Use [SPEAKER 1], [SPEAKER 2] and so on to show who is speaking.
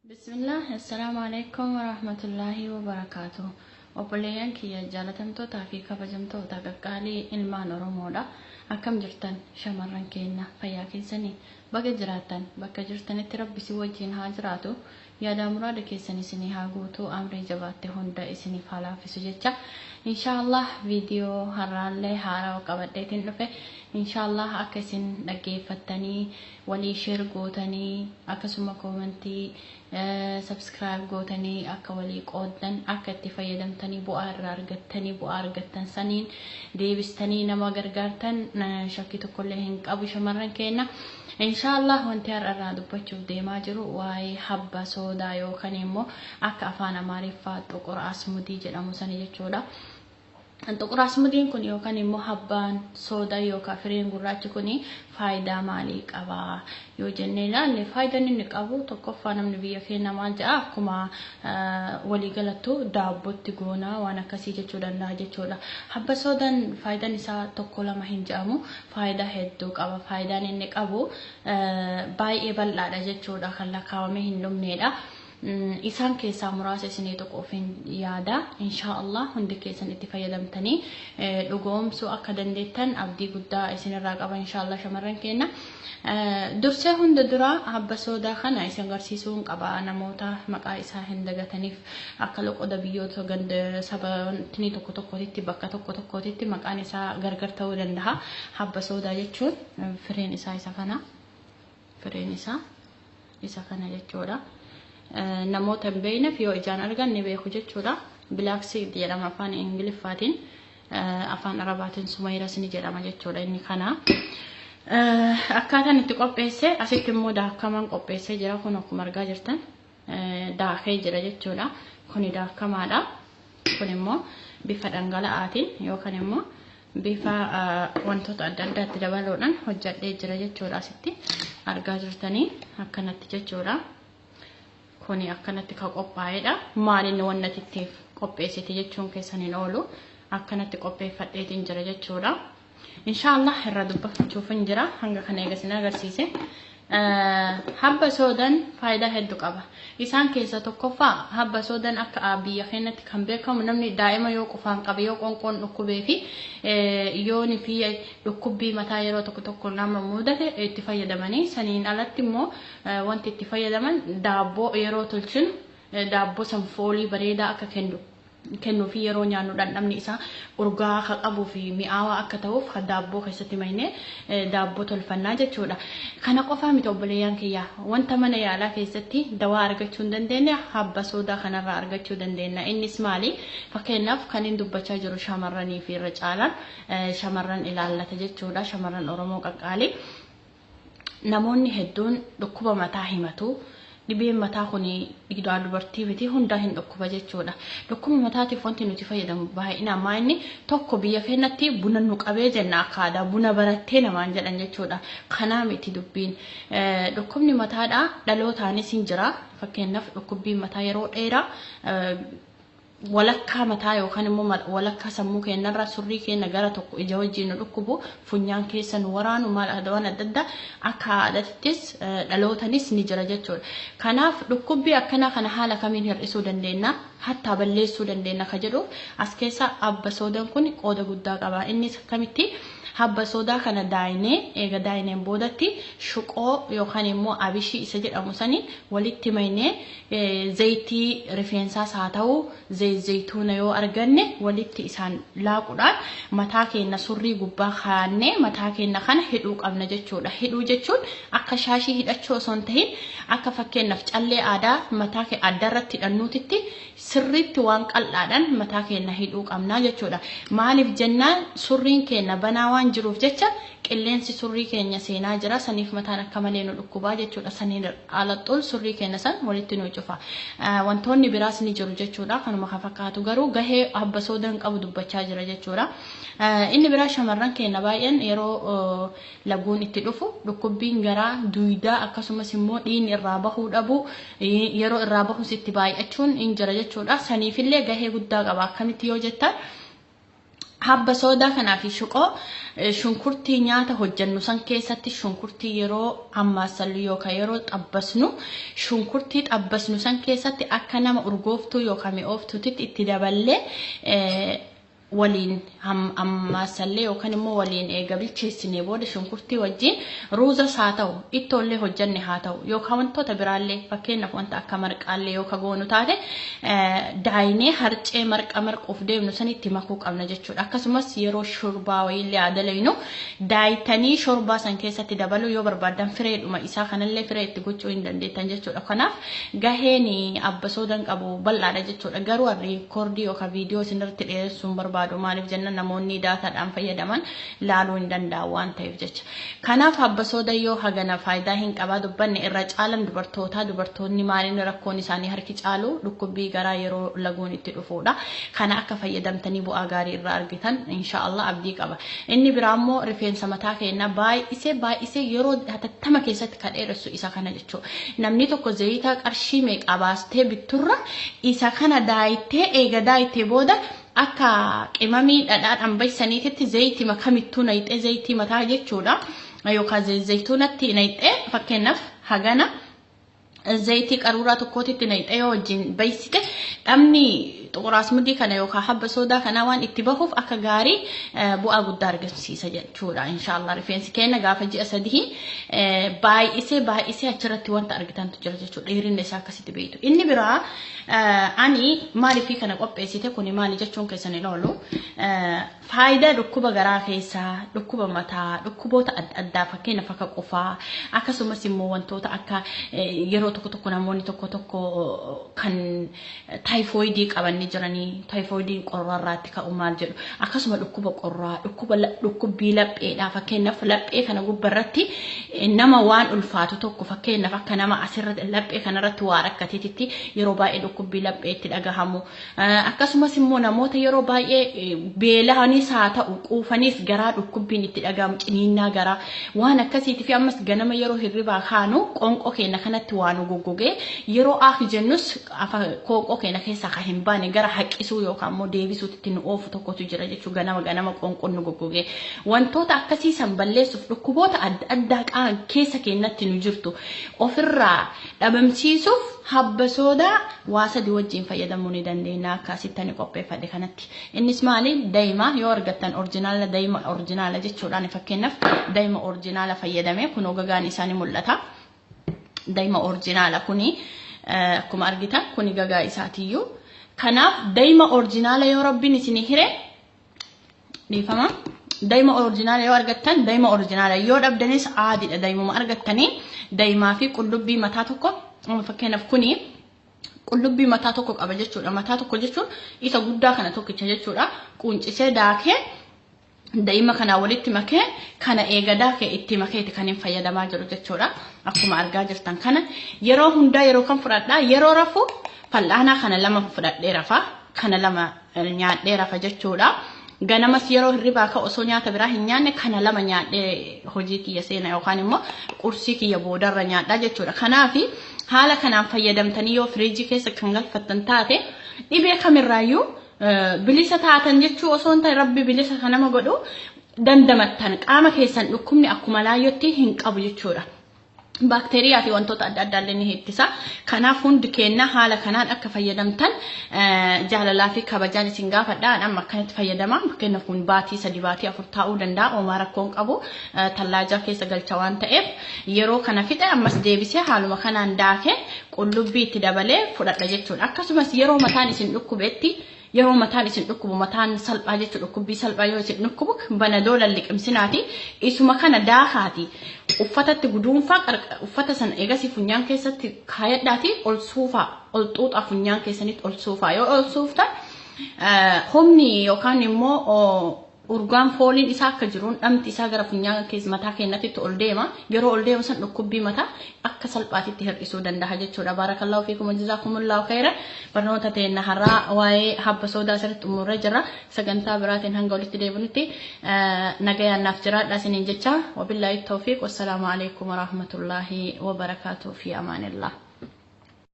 [SPEAKER 1] Bismillah, Assalaamu alaikum warahmatullaahi wabarakaatuh. Obboleeyyan kiyya jaalatamtootaa fi kabajamtoota qaqqaalii ilmaan Oromoodha. Akkam jirtan shamarran keenya, fayyaa keessanii? Baga jiraattan. Bakka jirtanitti Rabbi si wajjin haa jiraatu. Yaadaa muraada keessan isinii haa guutu, amrii jabaatte hunda isiniif haa laaffisu jecha. Inshaallah viidiyoo har'aallee haarawa qabadheetiin dhufe. Inshaallah akka isin dhaggeeffattanii walii share gootanii, akkasuma koomentii, subscribe gootanii akka walii qooddan, akka itti fayyadamtanii bu'aa irraa argattanii, bu'aa argattan saniin deebistanii nama gargaartan shakkii tokkollee hin qabu shamarran keenya. Inshaallah wanti har'a irraa dubbachuuf deemaa jiru waa'ee habba soodaa yookaan immoo akka afaan Amaariffaa xuqur asmudii jedhamu sani jechuudha. Xuqur asmudiin kun yookaan immoo habbaan soodaa yookaan fireen gurraachi kun faayidaa maalii qaba yoo jennee ilaalle, faayidaan inni qabu tokkoffaa, namni biyya keenya maal jedha, akkuma waliigalattu daabbootti goonaa waan akkasii jechuu danda'a jechuudha. Habba soodaan faayidaan isaa tokko lama hin jedhamu, faayidaa hedduu qaba. Faayidaan inni qabu baay'ee bal'aadha jechuudha, kan lakkaawamee hin dhumneedha. Isaan keessaa muraasa isinii tuquuf hin yaada. Inshaallah hundi keessan itti fayyadamtanii dhugoomsuu akka dandeettan abdii guddaa isinirraa qaba inshaallah shamarran keenya. Dursee hunda dura habba soodaa kana isin agarsiisuun qaba, namoota maqaa isaa hin dagataniif. Akka loqoda biyyoota ganda sabatni tokko tokkotitti, bakka tokko tokkotitti maqaan isaa gargar ta'uu danda'a. Habba soodaa jechuun fireen isaa isa kana. Fireen isaa isa kana jechuudha. Namoota hin beekneef yoo ijaan argan ni beeku jechuudha. Black seed jedhama afaan Ingiliffaatiin, afaan Arabaatiin sumayras ni jedhama jechuudha inni kana. Akkaataan itti qopheesse, asitti immoo daakamaan qopheessee jira, kun akkuma argaa jirtan daakee jira jechuudha. Kuni daakamaadha. Kun immoo bifa dhangala'aatiin yookaan immoo bifa wantoota adda addaatti dabaluudhaan hojjadhee jira jechuudha, asitti argaa jirtanii akkanatti jechuudha. Kuni akkanatti kan qophaa'edha. Maal inni wanna ittiif qopheessite jechuun keessan hin oolu. Akkanatti qopheeffadheetiin jira jechuudha. Inshaallah irra dubbachuuf hin jira, hanga kana eega isin agarsiise. Habba soodaan faayidaa hedduu qaba. Isaan keessaa tokkoffaa, habba soodaan akka biyya keenyatti kan beekamu namni daa'ima yoo qufaan qabe, yoo qoonqoon dhukkubee fi yoo fi dhukkubbii mataa yeroo tokko tokko nama mudate itti fayyadamanii, saniin alatti immoo wanti itti fayyadaman daabboo yeroo tolchinu daabboo san foolii bareedaa akka kennu kennuu fi yeroo nyaannu dhandhamni isaa urgaa akka qabuu fi mi'aawaa akka ta'uuf daabboo keessatti maynee daabboo tolfannaa jechuudha. Kana qofaa miti obboleeyyan kiyyaa, wanta mana yaalaa keessatti dawaa argachuu hin dandeenye habba soodaa kanarraa argachuu dandeenya. Innis maali? Fakkeenyaaf kan inni dubbachaa jiru shamarranii fi irra caalaan shamarran ilaallata jechuudha. Shamarran Oromoo qaqqaalii. Namoonni hedduun dhukkuba mataa himatu. Dhibeen mataa kun dhiiraa dubartii miti, hundaa hin dhukkuba jechuudha. Dhukkuba mataatiif wanti nuti fayyadamu baay'inaan maa inni tokko, biyya keenyatti buna nu qabee jenna, akka aadaa buna barattee namaan jedhan jechuudha. Kanaa miti dubbiin. Dhukkubni mataadhaa dhalootaanis hin jira. Fakkeenyaaf dhukkubbiin mataa yeroo dheeraa walakkaa mataa yookaan immoo walakkaa sammuu keenyarraa surrii keenya gara tokko ija wajjin nu dhukkubu, funyaan keessa nu waraanu, maal waan adda addaa akka aadaattis dhalootanis ni jira jechuudha. Kanaaf dhukkubbii akkanaa kana haala kamiin hir'isuu dandeenya, hattaa balleessuu dandeenya ka jedhuuf as keessa habba soodaan kun qooda guddaa qaba. Innis akkamitti? Habba soodaa kana daayinee, eega daayineen boodatti shuqoo yookaan immoo abishii isa jedhamu sani walitti maynee, zayitii rifeensaas haa ta'u zayituuna yoo arganne walitti isaan laaquudhaan mataa keenya surrii gubbaa kaa'annee mataa keenya kana hidhuu qabna jechuudha. Hidhuu jechuun akka shaashii hidhachuu osoo hin tahin, akka fakkeenyaaf callee aadaa mataa adda irratti hidhannuutitti sirriitti waan qal'aadhaan mataa keenya hidhuu qabna jechuudha. Maaliif jennaan, surriin keenya banaa waan jiruuf jecha qilleensi surrii keenya seenaa jira. Saniif mataan akka malee nu dhukkubaa jechuudha. Saniin alaxxuun surrii keenya san walitti nu cufa. Wantoonni biraas ni jiru jechuudha. Kanuma kan fakkaatu garuu gahee habba soodaan qabu dubbachaa jira jechuudha. Inni biraa, shamarran keenya baay'een yeroo laguun itti dhufu dhukkubbiin garaa, duwidaa, akkasumas immoo dhiigni irraa bahuu dhabu, yeroo irraa bahus itti baay'achuun hin jira jechuudha. Saniifillee gahee guddaa qaba. Akkamitti yoo jettan, Habba soodaa kanaa fi shuqoo shunkurtii nyaata hojjennu san keessatti shunkurtii yeroo ammaassallu yookaan yeroo xabbasnu shunkurtii xabbasnu san keessatti akka nama urgooftuu yookaan mi'ooftuutitti itti daballee waliin ammaassallee yookaan immoo waliin eega bilcheessinee booda shunkurtii wajjin ruuzas haa ta'u ittoollee hojjenne haa ta'u yookaan wantoota biraallee fakkeenyaaf wanta akka marqaallee yookaan goonu taate daayinee harcee marqa marquuf deemnu sanitti makuu qabna jechuudha. Akkasumas yeroo shorbaa wayiillee haa dalaynu daayitanii shorbaa san keessatti dabaluu yoo barbaadan fireedhuma isaa kanallee firee itti gochuu hin dandeettan jechuudha. Kanaaf gaheen abba soodaan qabu bal'aadha jechuudha. Garuu riikoordii yookaan viidiyoo isinirratti dheeressuun barbaadu maaliif jenna namoonni daataadhaan fayyadaman laaluu hin danda'an waan ta'eef jecha. Kanaaf abba soodaa yoo hagana faayidaa hin qabaa dubbanne irra caalan dubartootaa dubartoonni maaliin rakkoon isaanii harki caalu dhukkubbii garaa yeroo laguun itti dhufuudha. Kana akka fayyadamtanii bu'aa gaarii irraa argitan inshaallah abdii qaba. Inni biraa immoo rifeensa mataa keenyaa baay'isee baay'isee yeroo hatattama keessatti kan dheeressu isa kana jechuudha. Namni tokko zayita qarshii meeqa baastee bitturra isa kana daayittee eega daayittee booda akka qimamii dhadhaadhaan baysaniititti zayitii kamittuu nayixee zayitii mataa jechuudha. Yookaan zayituunatti nayixee fakkeenyaaf hagana zayitii qaruuraa tokkootitti nayixee yoo wajjin baysite dhamni xuquraasmudii kana yookaan habba soodaa kana waan itti bahuuf akka gaarii bu'aa guddaa argamsiisa jechuudha. Inshaallah rifeensi keenya gaafa ji'a 3 baay'isee baay'isee achirratti wanta argitantu jira jechuudha. Dheerinni isaa akkasitti beektu. Inni biraa ani maaliif kana qopheessite kuni maali jechuun keessan hin oolu. Faayidaa dhukkuba garaa keessaa, dhukkuba mataa, dhukkuboota adda addaa fakkeenyaaf akka qufaa akkasumas immoo wantoota akka yeroo tokko tokko namoonni tokko tokko kan taayifooyidii qaban ni jiranii taayifooyidiin qorraarraatti ka'u maal jedhu akkasuma dhukkuba qorraa dhukkuba dhukkubbii lapheedha fakkeenyaaf laphee kana gubbarratti nama waan ulfaatu tokko fakkeenyaaf akka nama asirratti laphee kanarratti waa rakkateetitti yeroo baay'ee dhukkubbii lapheetti dhagahamu akkasumas immoo namoota yeroo baay'ee beela'anis haa ta'u quufanis garaa dhukkubbiin itti dhagahamu ciniinnaa garaa waan akkasiitii fi ammas ganama yeroo hirribaa kaanu qoonqoo keenya kanatti waan goggogee yeroo aaf jennus qoonqoo keenya keessaa kan hin baane gara haqqisuu yookaan immoo deebisuutti nu oofu tokkotu jira jechuudha ganama ganama qoonqoon nu goggogee wantoota akkasii san balleessuuf dhukkuboota adda addaa qaama keessa keenyatti nu jirtu ofirraa dhabamsiisuuf habba soodaa waa sadi wajjin fayyadamuu ni dandeenya akkasitti ani qopheeffadhe kanatti. Innis maali daa'ima yoo argattan orjinaala daa'ima orjinaala jechuudhaan fakkeenyaaf daa'ima orjinaala fayyadamee kunoo gagaan isaa ni mul'ata. Daa'ima orjinaala kuni akkuma argitan kuni gagaa isaatiiyyuu. Kanaaf daa'ima orjinaala yoo rabbiin isinii hire dhiifama. Daa'ima orjinaala yoo argattan daa'ima orjinaala yoo dhabdanis aadiidha daa'imuma argattanii daa'imaa fi qullubbii mataa tokko fakkeenyaaf kuni qullubbii mataa tokko qaba jechuudha. Mataa tokko jechuun isa guddaa kana tokkicha jechuudha. Quncisee daakee daa'ima kana walitti makee kana eega daakee itti makeeti kan hin fayyadamaa jiru jechuudha. Akkuma argaa jirtan kana yeroo hundaa yeroo kan fudhadhaa yeroo rafu fal'aanaa kana lama fudhadhee rafa kana lama nyaadhee rafa jechuudha. Ganamas yeroo hirribaa ka'u osoo nyaata biraa hin nyaanne kana lama nyaadhee hojii kiyya seena yookaan immoo qursii kiyya boodarra nyaadhaa jechuudha. Kanaaf haala kanaan fayyadamtanii yoo firiijii keessa kan galfattan taate dhibee kamirraayyuu bilisa taatan jechuu osoo hin ta'in rabbi bilisa kan nama godhu dandamattan qaama keessan dhukkubni akkuma laayyootti hin qabu jechuudha. Baakteeriyaa fi wantoota adda addaa illee ni ittisa. Kanaaf hundi keenya haala kanaan akka fayyadamtan jaalalaa fi kabajaan isin gaafadha. Amma akkanatti fayyadama. Fakkeenyaaf kun baatii 3 baatii 4 taa'uu danda'a. Homaa rakkoon qabu tallaajaa keessa galcha waan ta'eef yeroo kana fixe ammas deebisee haaluma kanaan daakee qullubbii itti dabalee fudhadha jechuudha. Akkasumas yeroo mataan isin dhukkubetti yeroo mataan isin dhukkubu mataan salphaa jechuudha dhukkubbii salphaa yoo isin dhukkubu banadoola liqimsinaati isuma kana daakaati uffatatti guduunfaa uffata sana eegasii funyaan keessatti kaayadhaati ol suufaa ol xuuxaa funyaan keessanitti ol suufaa yoo ol suuftan humni yookaan immoo urgaan fooliin isaa akka jiruun dhamti isaa gara funyaan keessa mataa keenyatti ol deema yeroo ol deemu san dhukkubbii mataa akka salphaatitti hir'isuu danda'a jechuudha. Baarakallahu fiikum jazaakumullahu khayran. Barnoota teenya har'aa waa'ee habba soodaa asirratti xumurree jirra. Sagantaa biraatiin hanga walitti deebinutti nagayaan naaf jiraadha isiniin jecha. Wabillaahi tawfiiq. Wassalaamu alaikum warahmatullaahi wabarakaatuh fi amaanillah.